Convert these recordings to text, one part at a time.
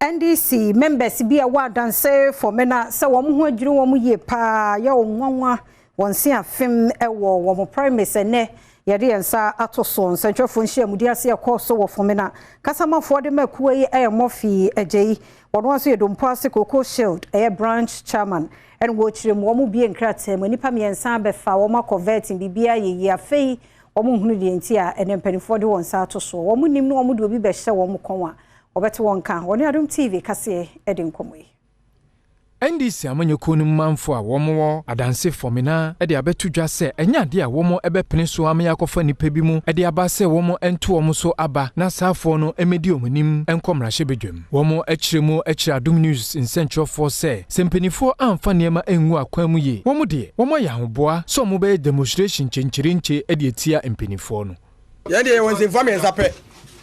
NDC members bi a ɛwɔ Adanse Fomena sɛ wɔn ho adwiri wɔn yie paa yɛ wɔn nwanwa wɔn se afem wɔ wɔn primaries ɛnɛ yɛde yɛn nsa ato so. Nsɛntwerɛfoɔ nhyiamudi ase ɛkɔɔ so wɔ Fomena, kasamafoɔ de ma kuo yi ɛyɛ Mɔfi Agya yi, wɔn nso yɛ Dompo Ase Cocoa Shield ɛyɛ branch chairman, ɛna wɔkyerɛ mu wɔn bie nkrataa mu nnipa mmiɛnsa abɛfa wɔn akɔ vetting, biribiara yɛ yie. Afei wɔn nhunu deɛ nti a ɛnɛ mpanimfoɔ de wɔn nsa ato so. Wɔn nim na wɔn de obi bɛhyɛ wɔn kɔn a wɔbɛte wɔn ka. Wɔne Adom TV kaseɛ ɛde nkɔmmɔ yi. NDC amanyɔkuo no manfo a wɔwɔ Adanse Fomena de abɛto dwa sɛ ɛnyɛ adeɛ a wɔn bɛpene so ama yɛakɔfa nnipa bi mu de aba sɛ wɔn nto wɔn so aba na saafoɔ no mmɛdi wɔn anim nkɔ mmarahyɛbadwam. Wɔn akyerɛ mu akyerɛ Adom News nsɛntwerɛfoɔ sɛ mpanimfoɔ amfa nneɛma ngu akwan mu yie, wɔn deɛ wɔn ayɛ ahoboa sɛ wɔn bɛyɛ demonstration kyenkyerenkye de atia mpanimfoɔ no. Yɛn deɛ, yɛwɔ nsɛmfua mmiɛnsa pɛ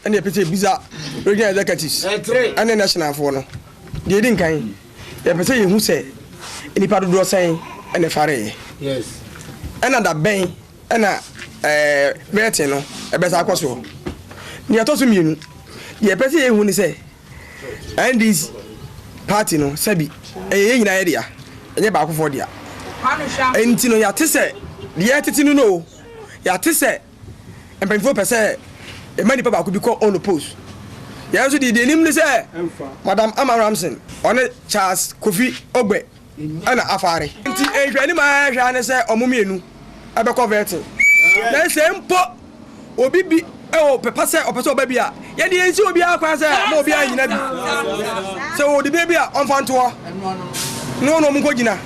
ɛna yɛpɛ sɛ yɛbisa regional executives ɛne nationalfoɔ no. Deɛ ɛdi nkan, yɛpɛ sɛ yɛhu sɛ nnipa dodoɔ sɛn ɛna ɛfareeɛ, ɛna da bɛn ɛna vetting no ɛbɛsa akɔ soɔ. Deɛ ɛtɔ so mmienu, deɛ yɛpɛ sɛ yɛhu ne sɛ NDC party no, sɛbi, ɛyɛ yɛn nyinaa yɛ dea, ɛnyɛ baakofoɔ dea. Nti no yɛate sɛ deɛ yɛtete no no yɛate sɛ mpanyinfoɔ pɛ sɛ ɛma nipa baako bi kɔ unopposed. Yɛn nso deɛ anim ne sɛ Madam Ama Ramson, ɔne Charles Kofi Ogbe ɛna afare. Nti nhwɛ anim a ɛhwɛ ne sɛ ɔmo mmienu ɛbɛkɔ vetting, na sɛ mpo obi bi ɛwɔ pɛpa sɛ ɔpɛ sɛ ɔba bi a, yɛde yɛn si obiara kwan sɛ ma obiara nyina bi sɛ ɔde bi a ɔmfa ntoɔ ne wɔn ɔmo nkɔ gyina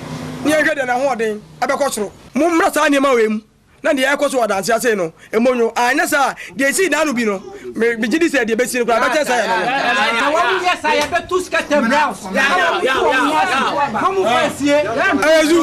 ne yɛnhwɛ deɛ n'ahoɔden ɛbɛkɔ soro. Mommra saa nneɛma wei mu na deɛ ɛkɔ so wɔ Adanse ase no ɛmɔnwo anyɛ saa. Deɛ ɛsii daano bi no, megye di sɛ deɛ ɛbɛsi no koraa bɛkyɛ sɛ yɛ no no. Wɔn yɛ sa yɛbɛtu scatter browse na wɔn tu wɔn ho ase na wɔn fa sie. Ɛyɛ zu.